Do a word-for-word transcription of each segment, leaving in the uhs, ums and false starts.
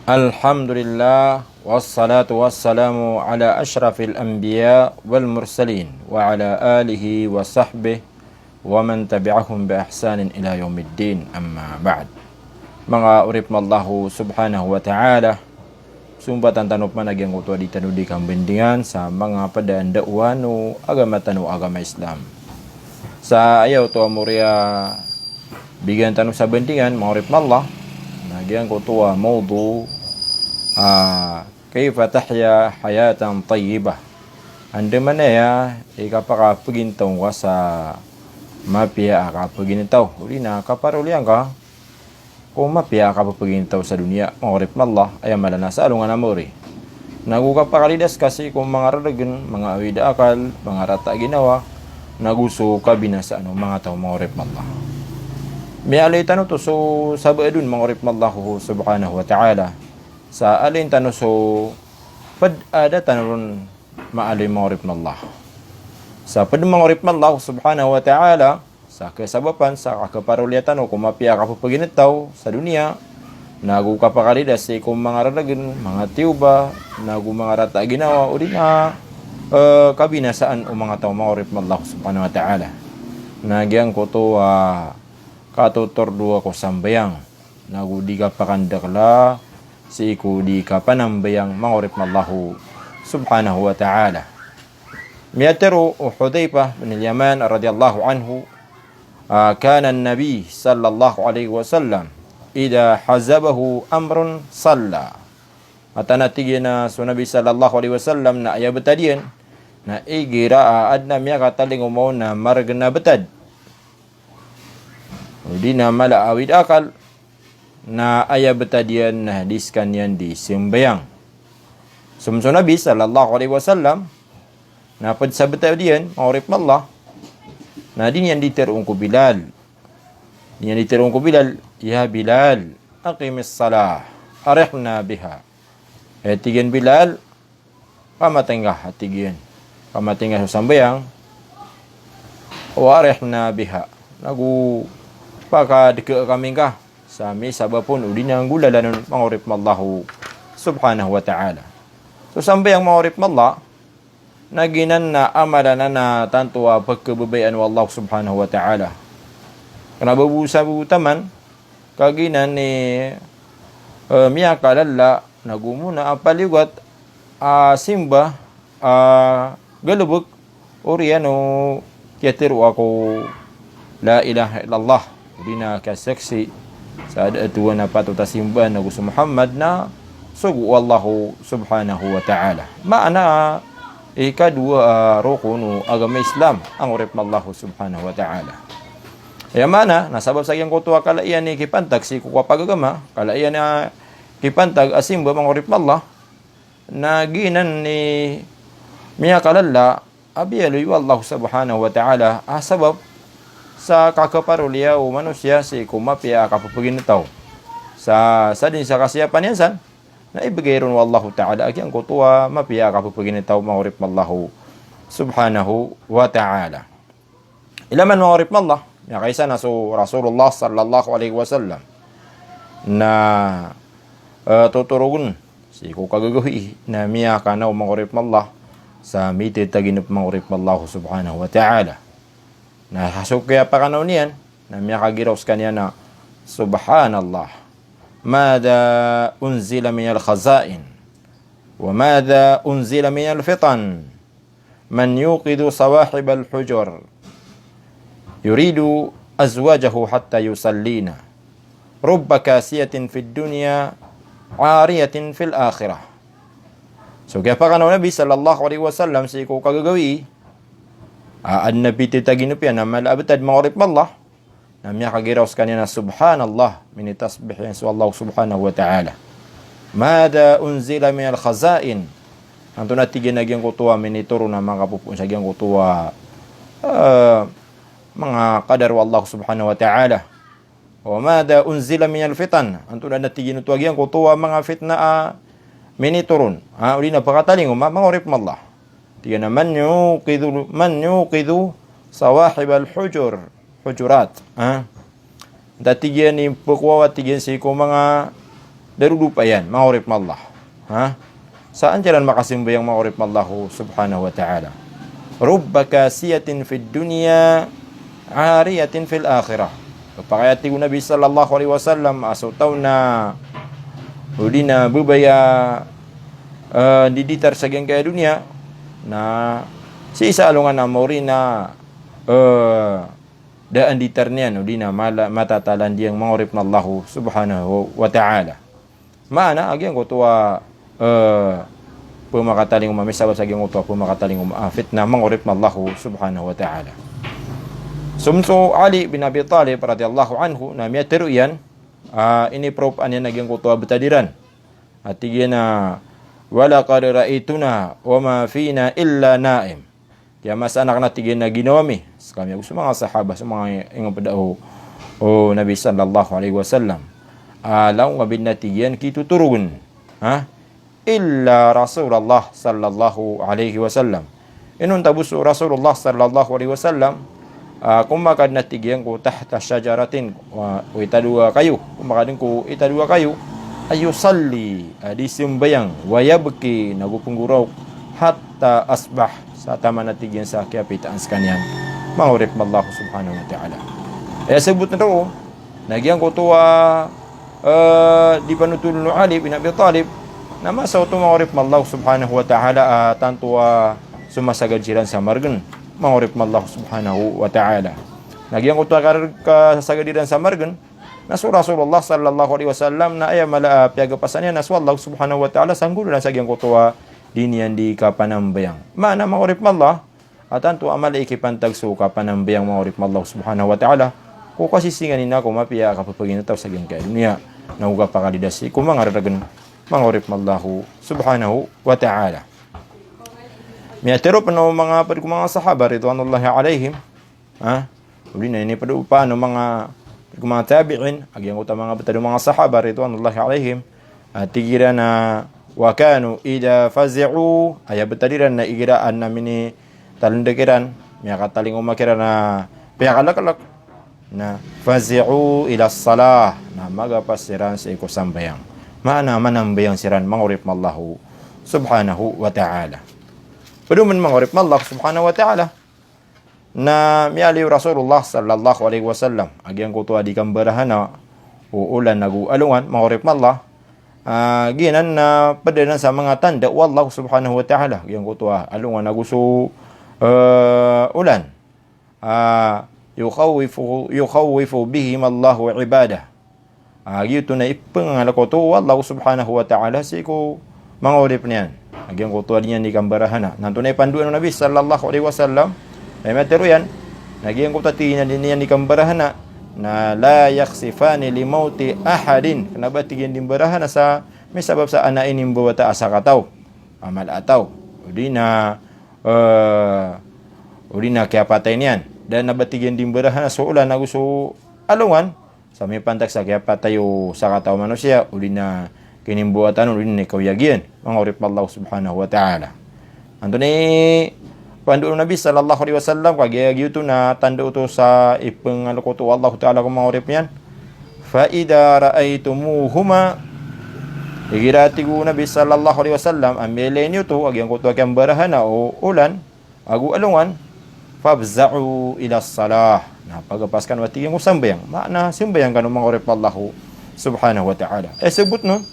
Alhamdulillah, wassalatu wassalamu ala ashrafil anbiya wal mursalin, wa ala alihi wa sahbihi wa man tabi'ahum bi ihsanin ila yawmiddin, amma ba'd. Manga oripn o Allahu subhanahu wa ta'ala, sombatan tano pman a giyangkoto a di tano di kambandingan sa manga pd a ndaowan o agama tano a agama Islam. Sa aya oto a mori a bigan tano sa bandingan, manga oripn o Allah, na giyangkoto a mawdu', a, kayfa tahya hayatan tayyibah. Andamanaya i kapakapagintaw ngka sa mapiya a kapagintaw, odi na kaparoliya ngka ko mapiya a kapapagintaw sa doniya, manga oripn o Allah, aya mala na sa alongan a mori. Nago kapakalidas ka sii ko manga raragn, manga awid a akal, manga rata a ginawa, nago so kabinasaan o manga taw, manga oripn o Allah. Miyaaloy tano oto so sabaad on, manga oripn o Allah subhanahu wa ta'ala. Sa aloyn tano so pd a da tano ron maaloy, manga oripn o Allah. Sa pd, manga oripn o Allah subhanahu wa ta'ala, sa kasabapan sa kakaparoliya tano ko mapiya a kapapagintaw sa doniya, nago kapakalidas sii ko manga raragn, manga tiyoba, nago manga rata a ginawa, odi na, e, kabinasaan o manga taw, manga oripn o Allah subhanahu wa ta'ala, na giyangkoto a katotordoa ko sambayang, nago di kapakandakla sii ko di kapanambayang, manga oripn o Allah subhanahu wa ta'ala. Miyatharo o Hudhaifah bin Yaman radhiyallahu anhu, a, kana an-Nabi sallallahu alaihi wasallam idha hazabahu amrun salla. Mataan a tig iyan a so Nabi sallallahu alaihi wasallam na aya btad iyan na igira a adn a miyakatalingoma on a margn a btad, odi na mala a awid a akal, na aya btad iyan na di skaniyan di sambayang. Somso Nabi sallallahu alaihi wasallam, na pd sa btad iyan, manga oripn o Allah, na di niyan di tharoon ko Bilal. Di niyan di tharoon ko Bilal, "Ya Bilal, aqimis salah, arihna biha." E, tig iyan, Bilal, pamatay ngka, a tig iyan. Pamatay ngka so sambayang. Wa arihna biha. Nago pakadka kami ngka sa misabap on odi na nggolalan on, manga oripn o Allah subhanahu wa ta'ala. So sambayang, manga oripn o Allah, na giyanan na amalan a tanto a pkhababayaan o Allah subhanahu wa ta'ala. Kna ba bo sa bo taman, ka giyanan i, e, miyakalala, nago mona a paliyogat a simba a galbk, oriyan o kiyatharoa ko la ilaha illallah, odi na kasaksi sa da a tuhan a patot a simbaan ago so Muhammad na sogo o Allah subhanahu wa ta'ala. Maana ikadowa a rokon o agama Islam, manga oripn o Allah subhanahu wa ta'ala. Aya maana na sabap sa giyangkoto a kala iyan i kipantag sii ko kapagagama, kala iyan a kipantag a simba, manga oripn o Allah, na giyanan i miyakalala a biyaloy o Allah subhanahu wa ta'ala a sabap sa kakaparoliya o manosiya sii ko mapiya a kapapagintaw. Sa, sa dn sa kasiyapan iyan san, na ibgay ron o Allah ta'ala a giyangkoto a mapiya a kapapagintaw, manga oripn o Allah subhanahu wa ta'ala. Ilay man, manga oripn o Allah, miyakaisa na so Rasulullah sallallahu alaihi wasallam na, e, totorogn sii ko kagagawii na miyakanaw, manga oripn o Allah, sa mitataginp, manga oripn o Allah subhanahu wa ta'ala. Na so kiyapakanaw niyan na miyakagiraw skaniyan a, "Subhanallah, madha unzila minal khazain, wa madha unzila minal fitan." Man yuqidhu sawahibal hujur, yuridhu azwajahu hatta yusallina. Rubba kasiyatin fid dunya, ariyatin fil akhirah. So kiyapakanaw o Nabi sallallahu alaihi wasallam sii ko kagagawii a adn a pitataginp iyan a mala a btad, manga oripn o Allah, na miyakagiraw skaniyan a subhanallah, minitasbih iyan so Allah subhanahu wa ta'ala. Madha unzila minal khazain. Antonaa, tig iyan, a giyangkoto a minitoron a manga popoon sa giyangkoto a, e, manga kadar o Allah subhanahu wa ta'ala. Wa madha unzila minal fitan. Antonaa, tig iyan, oto a giyangkoto a manga fitna a minitoron, a, odi na pakatalingoma, manga oripn o Allah. Tig iyan a man yuqidhu, man yuqidhu sawahibal hujur, hujurat. Ha? Antaa, tig iyan, i pkhawa, tig iyan, sii ko manga darodopa iyan, manga oripn o Allah. Ha? Sa antiran makasambayang, manga oripn o Allah subhanahu wa ta'ala. Rubba kasiyatin fid dunya, ariyatin fil akhirah. Kapakay a tig o Nabi sallallahu alaihi wasallam, a so taw na, odi na babay a, eh, ndiditar sa giyangkaya doniya, na sii sa alongan a maori na, eh, da a nditar niyan, odi na mala-, matatalandiyang, manga oripn o Allah subhanahu wa ta'ala. Maana, a giyangkoto a, eh, pmakatalingoma, misabap sa giyangkoto a pmakatalingoma a fitnah, manga oripn o Allah subhanahu wa ta'ala. So manga so Ali bin Abi Talib radiyallahu anhu, na miyatharo iyan, ah, iniproof iyan a giyangkoto a btad iran. A tig iyan a, "Walaqad ra'aituna wa ma fina illa na'im." Kiyamasan akn, a tig iyan, a ginawa mi, skami ago so manga sahaba, so manga ingd pd o, o Nabi sallallahu alaihi wasallam. A langon a bidn, a tig iyan, kitotorogen. Ha? Illa Rasulullah sallallahu alaihi wasallam. Inonta bo so Rasulullah sallallahu alaihi wasallam, ah, ko maka dn, a tig iyan, ko tahta shajaratin, wa, ko itado a kayo, ko maka dn ko itado a kayo, a yusalli, a di sambayang, wa yabki, nago pnggoraok, hatta asbah, sa taman, a tig iyan, sa kiyapitaan skaniyan, manga oripn o Allah subhanahu wa ta'ala. Aya sabotn roo na giyangkoto a, eh, di panothol o Ali bin Abi Talib, na masa oto, manga oripn o Allah subhanahu wa ta'ala, a tanto a somasagad siran sa margn, manga oripn o Allah subhanahu wa ta'ala. Na giyangkoto a kar-, kasasagad iran sa margn, na so Rasulullah sallallahu alaihi wasallam na aya mala a piyagapasan iyan na so Allah subhanahu wa ta'ala sa nggolalan sa giyangkoto a di niyan di kapanambayang. Maana, manga oripn o Allah, a tanto a mala i kipantag so kapanambayang, manga oripn o Allah subhanahu wa ta'ala, ko kasisinganin ko mapiya a kapphaginetaw sa giyangkaya doniya, nago kapakalidasi ko manga raragn, manga oripn o Allah subhanahu wa ta'ala. Miyatharo pn o manga pd ko manga sahaba ridwanullahi alaihim, ha? Odi na inipd o pn o manga pd ko manga tabi'in, a giyangkoto a manga btad o manga sahaba ridwanullahi alaihim, a tig iran a, wa kanu idha fazi'u, aya btad iran na igira adn a minitalndk iran, miyakatalingoma kiran a piyakalaklk, na fazi'u ila salah, na magapas siran sii ko sambayang. Maana, manambayang siran, manga oripn o Allah subhanahu wa ta'ala. Pd oman, manga oripn o Allah subhanahu wa ta'ala, na miyaaloy o Rasulullah sallallahu alaihi wasallam a giyangkoto a di kambarahana o olan ago alongan, manga oripn o Allah. Ah, giyanan na pd anan sa manga tanda o Allah subhanahu wa ta'ala, giyangkoto a alongan ago so, eh, olan. Ah, yukhawwifu, yukhawwifu bihim Allahu ibadah. Ah, giyoto na ipngalkoto o Allah subhanahu wa ta'ala sii ko manga oripn iyan a giyangkoto a di niyan di kambarahana. Na antonaa i pandoan o Nabi sallallahu alaihi wasallam? Aya matharo iyan, na giyangkoto a di niyan di kambarahana, na la yakhsifani li mawti ahadin. Kna ba, tig iyan, di mbarahana sa misabap sa ana inimbawata a sakataw a mala a taw, odi na, eh, odi na kiyapatay niyan. Da a ba, tig iyan, di mbarahana so olan ago so alongan sa mipantag sa kiyapatay o sakataw a manosiya, odi na kinimbawataan on, odi na ikaoyag iyan, manga oripn o Allah subhanahu wa ta'ala. Antonaa i pandoan o Nabi sallallahu alaihi wasallam, kagiya giyoto na tanda oto sa ipngalkoto o Allah ta'ala ko manga oripn iyan? Fa idha ra'aytumuhuma, igira, tig o Nabi sallallahu alaihi wasallam, a miyailay niyo oto a giyangkoto a kiyambarahana o olan ago alongan, fafza'u ila salah. Na pagapas kano, a tig iyan, ko sambayang. Maana, sambayang kano, manga oripn o Allah subhanahu wa ta'ala. Eh, sabotn on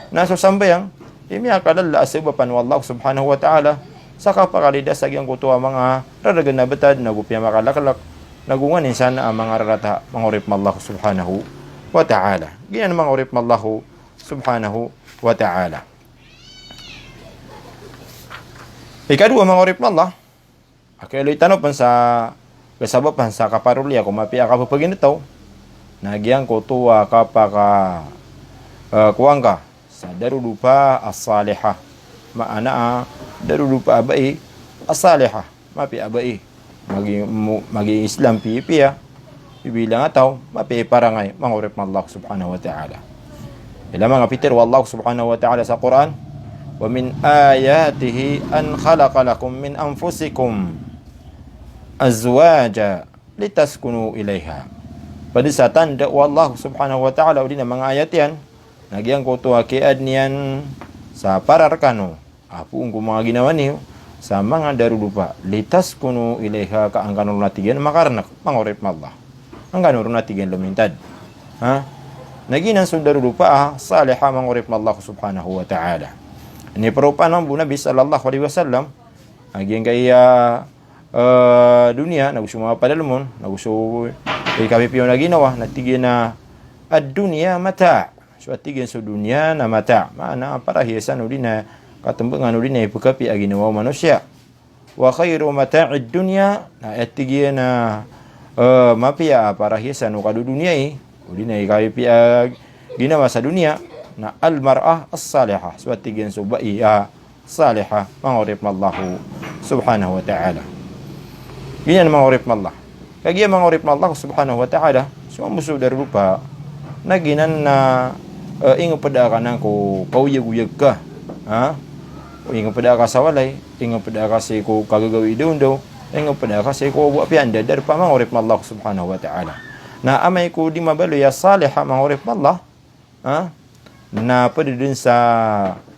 na so sambayang i miyakalala a sabapan o Allah subhanahu wa ta'ala sa kapakalidas a giyangkoto a manga raragn a btad, nago piyamakalaklk, nago nganin san a manga rarata, manga oripn o Allah subhanahu wa ta'ala. Giyanan, manga oripn o Allah subhanahu wa ta'ala. Ikadowa, manga oripn o Allah, a kailay tano pn sa kasabapan sa kaparoliya ko mapiya a kapphaginetaw, na giyangkoto a kapaka, eh, kowan ka sa darodopa a salihah. Maana a darodopa a bai a salihah, mapiya a bai. Magi, mo-, magi Islam pipiya, bibilang a taw, mapiya i parangay, manga oripn o Allah subhanahu wa ta'ala. Ilay a manga pitharo o Allah subhanahu wa ta'ala sa Qur'an, "Wa min ayatihi an khalaqa lakum min anfusikum azwaja litaskunu ilayha." Pd sa tanda o Allah subhanahu wa ta'ala, odi na manga ayat iyan, na giyangkoto a kiyaadn iyan sa para rkano a poon ko manga ginawa niyo sa manga darodopa, litaskunu ilaiha, ka an kano ron a tig iyan makarnk, manga oripn o Allah. An kano ron a tig iyan lmintad. Ha? Na giyanan so darodopa a saliha, manga oripn o Allah subhanahu wa ta'ala. Iniparopaan mambo o Nabi sallallahu alaihi wasallam a giyangkaya, eh, doniya, nago so manga padalm on, nago so ikapipiya on a ginawa, na tig iyan a ad-dunya mata'. So a tig iyan so doniya na mata', maana parahiyasan odi na katmbangan odi na ipkapiya a ginawa o manosiya. Wa khairu mata'id dunya, na aya tig iyan a, eh, mapiya a parahiyasan o kadodoniyai odi na ikapipiya a ginawa sa doniya, na al-mar'ah as-salihah. So a tig iyan so bai a saliha, manga oripn o Allah subhanahu wa ta'ala. Giyanan, manga oripn o Allah. Kagiya, manga oripn o Allah subhanahu wa ta'ala, so mambo so darodopa na giyanan na, eh, ingpda ka nan ko kaoyagoyag ka. Ha? Ingpda ka sa walay, ingpda ka sii ko kagagawii dawndaw, ingpda ka sii ko bo apiya anda darpa, manga oripn o Allah subhanahu wa ta'ala. Na amay ko di mabaloy a saliha, manga oripn o Allah, ha? Na pd dn sa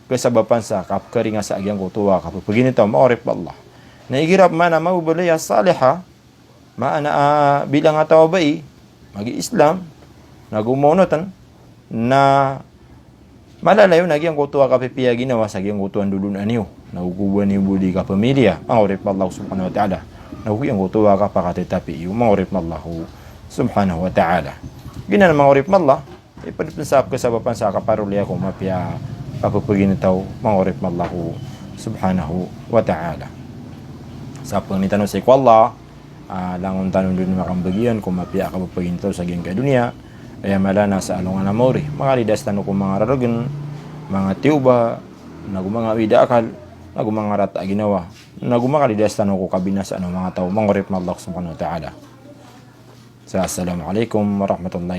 kasabapan sa kapkaringasaa giyangkoto a kapphagintaw, manga oripn o Allah. Na igira pman a mababaloy a saliha, maana a bilang a taw a bai, magi-Islam, nago maonotn, na malalayon a giyangkoto a kapipiya a ginawa sa giyangkoto a ndodonaan iyo, nago ko ba niyo bo di kapamiliya, manga oripn o Allah subhanahu wa ta'ala, nago giyangkoto a kapakatetapi iyo, manga oripn o Allah subhanahu wa ta'ala. Giyanan, manga oripn o Allah, ipd pn sa kasabapan sa kaparoliya ko mapiya a kapphagintaw, manga oripn o Allah subhanahu wa ta'ala. Sa pangnin tano sii ko Allah, ah, langon tano dn makambagian ko mapiya a kapphagintaw sa giyangkaya doniya. Aya mala na sa alongan a maori, makalidas tano ko manga rargn, manga tiyoba, nago manga awida a akal, nago manga rata a ginawa, nago makalidas tano ko kabinasaan o manga taw, manga oripn o Allah subhanahu wa ta'ala. Sa assalamu alaikum warahmatullahi